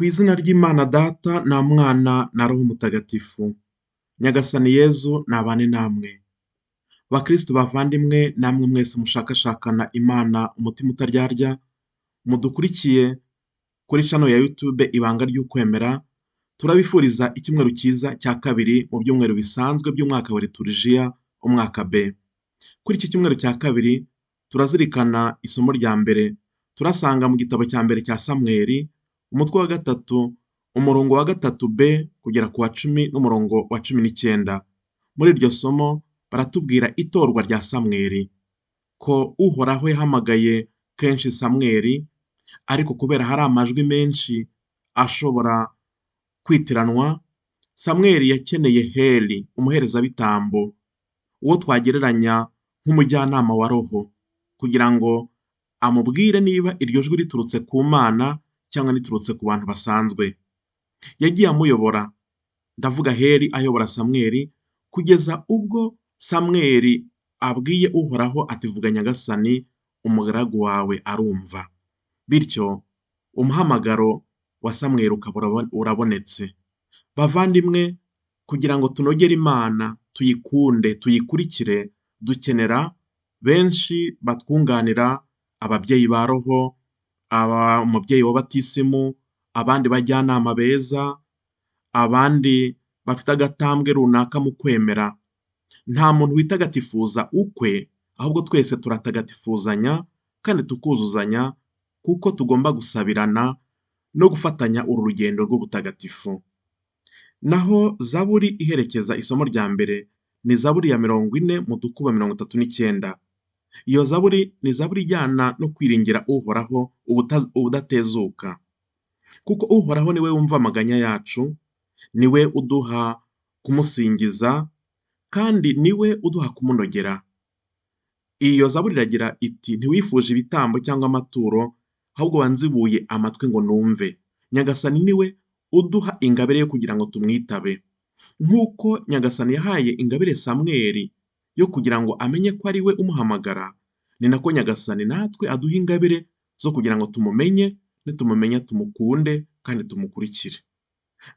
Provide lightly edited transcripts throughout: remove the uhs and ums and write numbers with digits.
Ku izina ry'Imana Data na Mwana na Roho Mutagatifu. Nyagasani Yezu nabane namwe. Bakristu bavandimwe namwe mwese mushakashakana Imana umutima utaryarya, mudukurikiye kuri channel ya YouTube Ibanga ry'Ukwemera, turabifuriza icyumweru cyiza cya kabiri mu byumweru bisanzwe by'umwaka wa liturjiya, umwaka B. Kuri iki cyumweru cya kabiri turazirikana isomo rya mbere, turasanga mu gitabo cya mbere cya Samweli, umutwe wa gatatu, umurongo wa gatatu b kugera ku wa 10 n'umurongo wa 19. Muri iryo somo baratubwira itorwa rya Samweli, ko Uhoraho yahamagaye kenshi Samweli, ariko kubera hari amajwi menshi ashobora kwitiranwa, Samweli yakeneye Heli, umuherezabitambo, uwo twagereranya nk'umujyanama wa roho, kugira ngo amubwire niba iryo jwi riturutse ku Mana cyangwa riturutse ku bantu basanzwe. Yagiye amuyobora, ndavuga Heli ayobora Samweli, kugeza ubwo Samweli abwiye Uhoraho ati vuga Nyagasani, umugaragu wawe arumva. Bityo umuhamagaro wa Samweli ukaba urabonetse. Bavandimwe, kugira ngo tunogere Imana, tuyikunde, tuyikurikire, dukenera benshi batwunganira, ababyeyi ba roho, umubyeyi wa batisimu, abandi bajyanama beza, abandi bafite agatambwe runaka mu kwemera. Nta muntu witagatifuza ukwe, ahubwo twese turatagatifuzanya kandi tukuzuzanya, kuko tugomba gusabirana no gufatanya uru rugendo rw'ubutagatifu. Naho zaburi iherekeza isomo rya mbere ni zaburi ya 40 mu dukubo 39. Iyo zaburi ni zaburi ijyana no kwiringira Uhoraho ubudatezuka, kuko Uhoraho niwe wumva amaganya yacu, niwe uduha kumusingiza, kandi niwe uduha kumunogera. Iyo zaburi iragira iti ntiwifuje ibitambo cyangwa amaturo, ahubwo wanzibuye amatwi ngo numve. Nyagasani niwe uduha ingabire yo kugira ngo tumwitabe. Nk'uko Nyagasani yahaye ingabire Samweli yo kugira ngo amenye ko ari we umuhamagara, ni nako Nyagasani natwe aduha ingabire zo kugira ngo tumumenye, nitumumenya tumukunde kandi tumukurikire.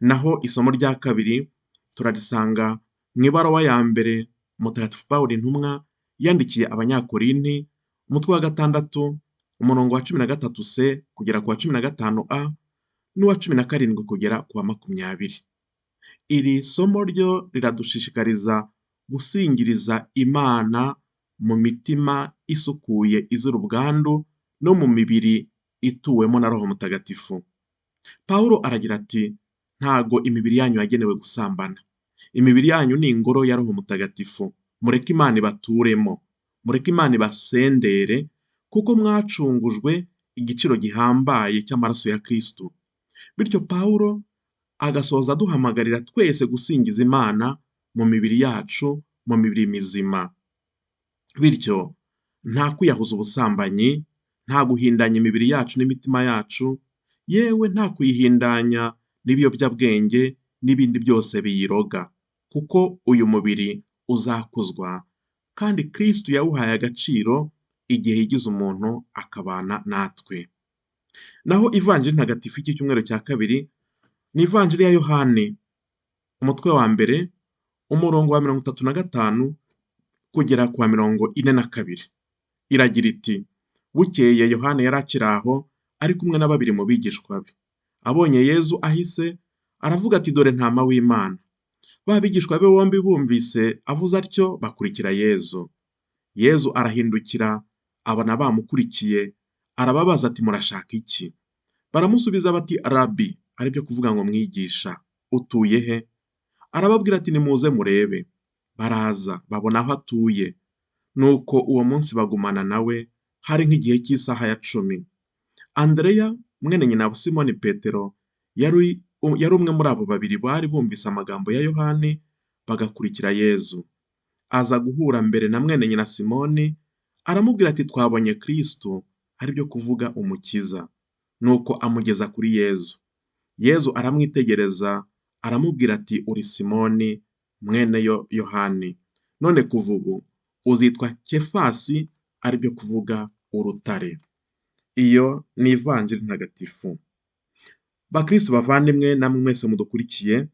Naho isomo rya kabiri turarisanga mu ibaruwa ya mbere Mutagatifu Pawulo intumwa yandikiye Abanyakorinti, umutwe wa 6, umurongo wa 13 c kugera ku wa 15 a n'uwa 17 kugera ku wa 20. Iri somo ryo riradushishikariza gusingiriza Imana mu mitima isukuye izira ubwandu no mu mibiri ituwemo na Roho Mutagatifu. Pawulo aragira ati ntago imibiri yanyu yagenewe gusambana. Imibiri yanyu ni ingoro ya Roho Mutagatifu. Mureke Imana ibaturemo, mureke Imana ibasendere, kuko mwacungujwe igiciro gihambaye cy'amaraso ya Kristo. Bityo Pawulo agasoza aduhamagarira twese gusingiza Imana mu mibiri yacu, mu mibiri mizima. Bityo nta kwiyahuza ubusambanyi, nta guhindanya imibiri yacu n'imitima yacu, yewe nta kuyihindanya n'ibiyobyabwenge n'ibindi byose biyiroga, kuko uyu mubiri uzakuzwa, kandi Kristo yawuhaye agaciro igihe yigize umuntu akabana natwe. Naho Ivanjiri ntagatifu y'iki cyumweru cya kabiri ni Ivanjiri ya Yohani, umutwe wa mbere, umurongo wa 35 kugera ku wa 42. Iragira iti bukeye Yohani yari akiri aho ari kumwe na babiri mu bigishwa be. Abonye Yezu ahise, aravuga ati dore ntama w'Imana. Ba bigishwa be bombi bumvise avuze atyo bakurikira Yezu. Yezu arahindukira abona bamukurikiye, arababaza ati murashaka iki? Baramusubiza bati Rabi, aribyo kuvuga ngo mwigisha, utuye he? Arababwira ati nimuze murebe. Baraza babona aho atuye. Nuko uwo munsi bagumana nawe, hari nk'igihe cy'isaha ya 10. Andereya mwene nyina wa Simoni Petero yari umwe muri abo babiri bari bumvise amagambo ya Yohani bagakurikira Yezu. Aza guhura mbere na mwene nyina Simoni, aramubwira ati twabonye Kristo, aribyo kuvuga Umukiza. Nuko amugeza kuri Yezu. Yezu aramwitegereza, aramubwira ati uri Simoni mwene Yohani, none kuva ubu uzitwa Kefasi, aribyo kuvuga urutare. Iyo ni Ivanjiri ntagatifu. Bakristu bavandimwe namwe mwese mudukurikiye,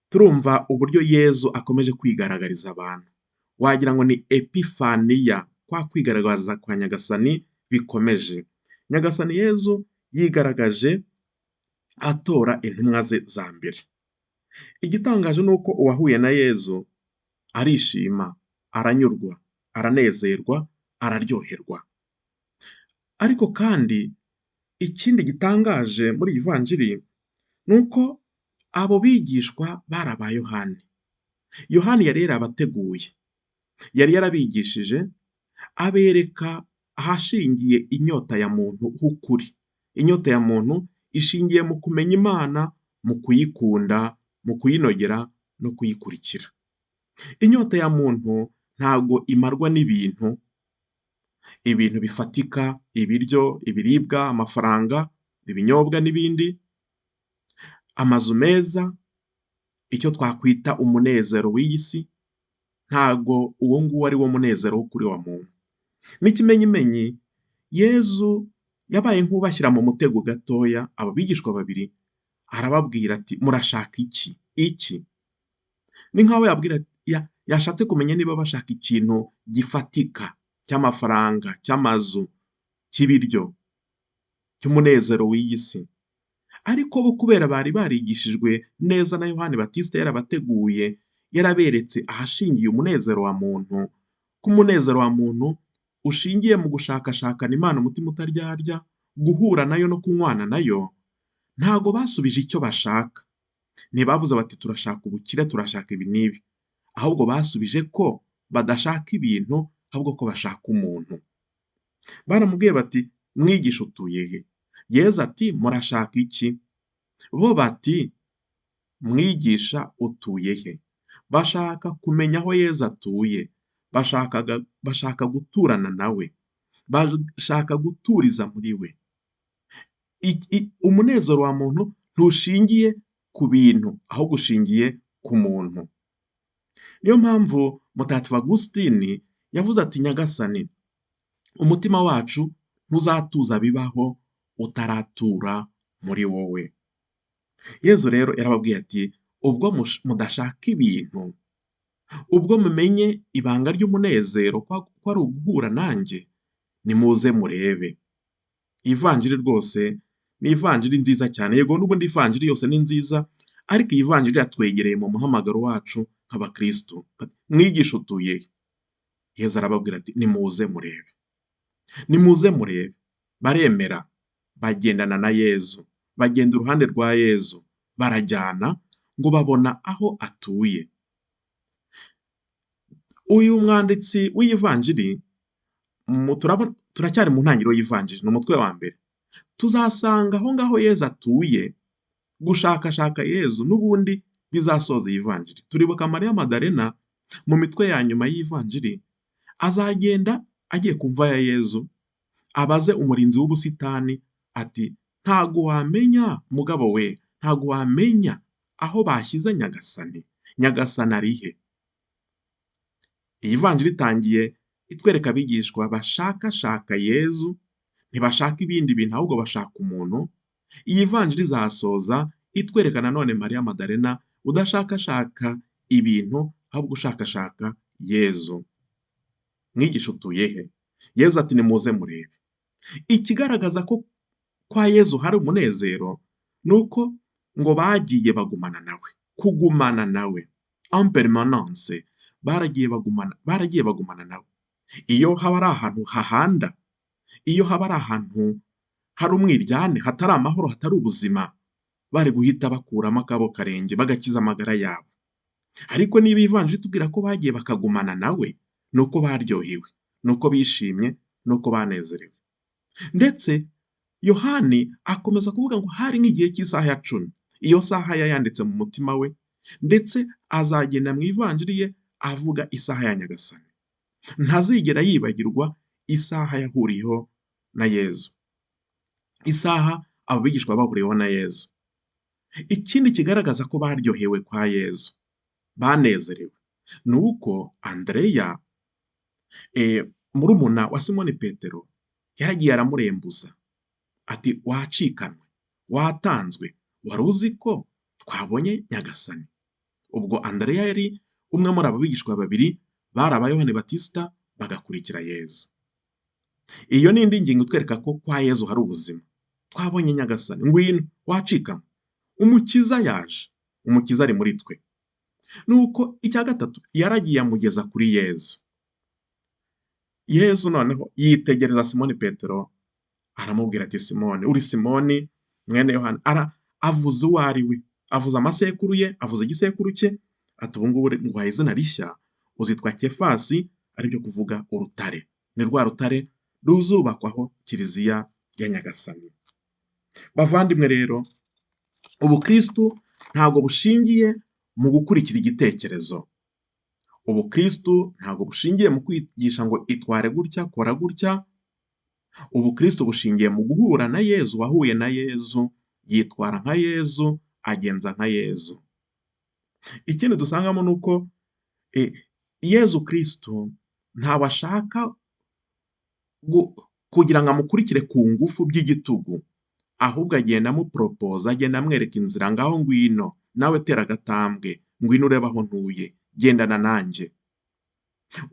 turumva uburyo Yezu akomeje kwigaragariza abantu. Wagira ngo ni epifaniya, kwa kwigaragaza kwa Nyagasani bikomeje. Nyagasani Yezu yigaragaje atora intumwa ze za mbere. Igitangaje ni uko uwahuye na Yezu arishima, aranyurwa, aranezerwa, araryoherwa. Ariko kandi ikindi gitangaje muri iyi vanjiri ni uko abo bigishwa bari aba Yohani. Yohani yari yarabateguye, yari yarabigishije, abereka ahashingiye inyota ya muntu h'ukuri. Inyota ya muntu ishingiye mu kumenya Imana, mu kuyikunda, mu kuyinogera no kuyikurikira. Inyota ya muntu ntago imarwa n'ibintu, ibintu bifatika, ibiryo, ibiribwa, amafaranga, ibinyobwa n'ibindi, amazu meza, icyo twakwita umunezero w'iyi si, ntago uwo nguwo ari wo munezero w'ukuri wa muntu. N'ikimenyimenyi, Yezu yabaye nk'ubashyira mu mutego gatoya, abo bigishwa babiri, arababwira ati murashaka iki? Iki? Ni nk'aho yashatse kumenya niba bashaka ikintu gifatika cy'amafaranga, cy'amazu, cy'ibiryo, cy'umunezero w'iyi si. Ariko bo kubera bari barigishijwe neza na Yohani Batista yarabateguye, yaraberetse ahashingiye umunezero wa muntu, ko umunezero wa muntu ushingiye mu gushakashakana Imana umutima utaryarya, guhura nayo no kunywana nayo, ntago basubije icyo bashaka. Ntibavuze bati turashaka ubukire, turashaka ibi n'ibi. Ahubwo basubije ko badashaka ibintu, ahubwo ko bashaka umuntu. Baramubwiye bati mwigisha utuye he? Yezu ati murashaka iki? Bo bati mwigisha utuye he? Bashaka kumenya aho Yezu atuye, bashaka guturana nawe, bashaka guturiza muri we. Umunezero wa muntu ntushingiye ku bintu, ahubwo ushingiye ku muntu. Niyo mpamvu Mutagatifu Agusitini yavuze ati Nyagasani, umutima wacu ntuzatuza bibaho utaratura muri wowe. Yezu rero yarababwiye ati ubwo mudashaka ibintu, ubwo mumenye ibanga ry'umunezero ko ari uguhura nanjye, nimuze murebe. Ivanjiri rwose ni ivanjiri nziza cyane, yego n'ubundi ivanjiri yose ni nziza, ariko iyi vanjiri iratwegereye mu muhamagaro wacu nk'abakristu. Mwigisha utuye he? Yezu arababwira ati nimuze murebe, nimuze murebe. Baremera, bagendana na Yezu, bagenda iruhande rwa Yezu, barajyana ngo babona aho atuye. Uyu mwanditsi w'iyi vanjiri, turacyari mu ntangiriro y'ivanjiri, ni umutwe wa mbere. Tuzasanga aho ngaho Yezu atuye, gushakashaka Yezu n'ubundi bizasoza iyi vanjiri. Turibuka Mariya Madarena mu mitwe ya nyuma y'ivanjiri, azagenda agiye ku mva ya Yezu, abaze umurinzi w'ubusitani ati ntago wamenya mugabo we, ntago wamenya aho bashyize Nyagasani, Nyagasani ari he? Iyi vanjiri itangiye itwereka abigishwa bashakashaka Yezu, ntibashaka ibindi bintu ahubwo bashaka umuntu. Iyi vanjiri izasoza itwereka nanone Mariya Madarena udashakashaka ibintu ahubwo ushakashaka Yezu. Mwigisha utuye he? Yezu ati nimuze murebe. Ikigaragaza ko kwa Yezu hari umunezero ni uko ngo bagiye bagumana nawe, kugumana nawe en permanence, baragiye bagumana nawe. Iyo haba ari ahantu hahanda, iyo haba ari ahantu hari umwiryane, hatari amahoro, hatari ubuzima, bari guhita bakuramo akabo karenge bagakiza amagara yabo. Ariko niba ivanjiri itubwira ko bagiye bakagumana nawe, ni uko baryohewe, ni uko bishimye, ni uko banezerewe. Ndetse Yohani akomeza kuvuga ngo hari nk'igihe cy'isaha ya 10, iyo saha yayanditse mu mutima we, ndetse azagenda mu ivanjiri ye avuga isaha ya Nyagasani. Ntazigera yibagirwa isaha yahuriyeho na Yezu, isaha abo bigishwa bahuriyeho na Yezu. Ikindi kigaragaza ko baryohewe kwa Yezu, banezerewe, ni uko Andereya murumuna wa Simoni Petero yaragiye aramurembuza ati wacikanwe, Watanzwe, wari uzi ko twabonye Nyagasani? Ubwo Andereya yari umwe muri abo bigishwa babiri bari aba Yohani Batisita bagakurikira Yezu. Iyo ni indi ngingo itwereka ko kwa Yezu hari ubuzima. Twabonye Nyagasani, ngwino, wacikanywe. Umukiza yaje, umukiza ari muri twe. Nuko icya gatatu, yaragiye amugeza kuri Yezu. Yezu noneho yitegereza Simoni Petero, aramubwira ati Simoni, uri Simoni mwene Yohana. Avuze uwo ari we, avuze amasekuru ye, avuze igisekuru cye, ati ubu ngubu nguhaye izina rishya, uzitwa Kefasi, aribyo kuvuga urutare. Ni rwa rutare ruzubakwaho kiliziya ya Nyagasani. Bavandimwe rero, ubukristu ntabwo bushingiye mu gukurikira igitekerezo. Ubukristu ntabwo bushingiye mu kwigisha ngo itware gutya, kora gutya. Ubukristu bushingiye mu guhura na Yezu. Wahuye na Yezu yitwara nka Yezu, agenza nka Yezu. Ikindi dusangamo ni uko Yezu Kristu ntabwo ashaka kugira ngo amukurikire ku ngufu by'igitugu, ahubwo agenda amuporopoza, agenda amwereka inzira, ngaho ngwino, nawe tera agatambwe, ngwino urebe aho ntuye, gendana nanjye.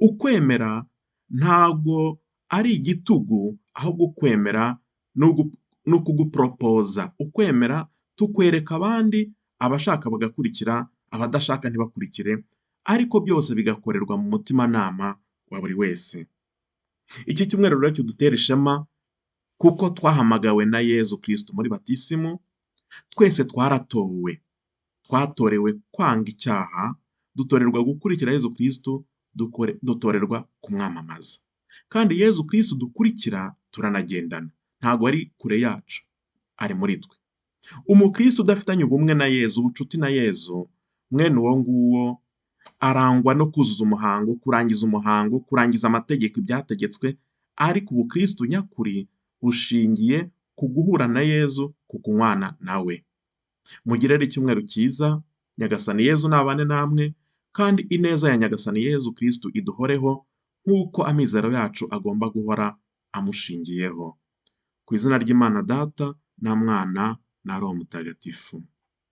Ukwemera ntabwo ari igitugu, ahubwo ukwemera ni ukuguporopoza. Ukwemera tukwereka abandi, abashaka bagakurikira, abadashaka ntibakurikire, ariko byose bigakorerwa mu mutimanama wa buri wese. Iki cyumweru rero kidutera ishema kuko twahamagawe na Yezu Kristu muri batisimu, twese twaratowe, twatorewe kwanga icyaha, dutorerwa gukurikira Yezu Kristu, dutorerwa kumwamamaza. Kandi Yezu Kristu dukurikira turanagendana, ntabwo ari kure yacu, ari muri twe. Umukristu udafitanye ubumwe na Yezu, ubucuti na Yezu, mwene uwo nguwo arangwa no kuzuza umuhango, kurangiza umuhango, kurangiza amategeko, ibyategetswe, ariko ubukristu nyakuri bushingiye ku guhura na Yezu, ku kunywana nawe. Mugire rero icyumweru cyiza, Nyagasani Yezu nabane namwe, kandi ineza ya Nyagasani Yezu Kristu iduhoreho nk'uko amizero yacu agomba guhora amushingiyeho. Ku izina ry'Imana Data na Mwana na Roho Mutagatifu.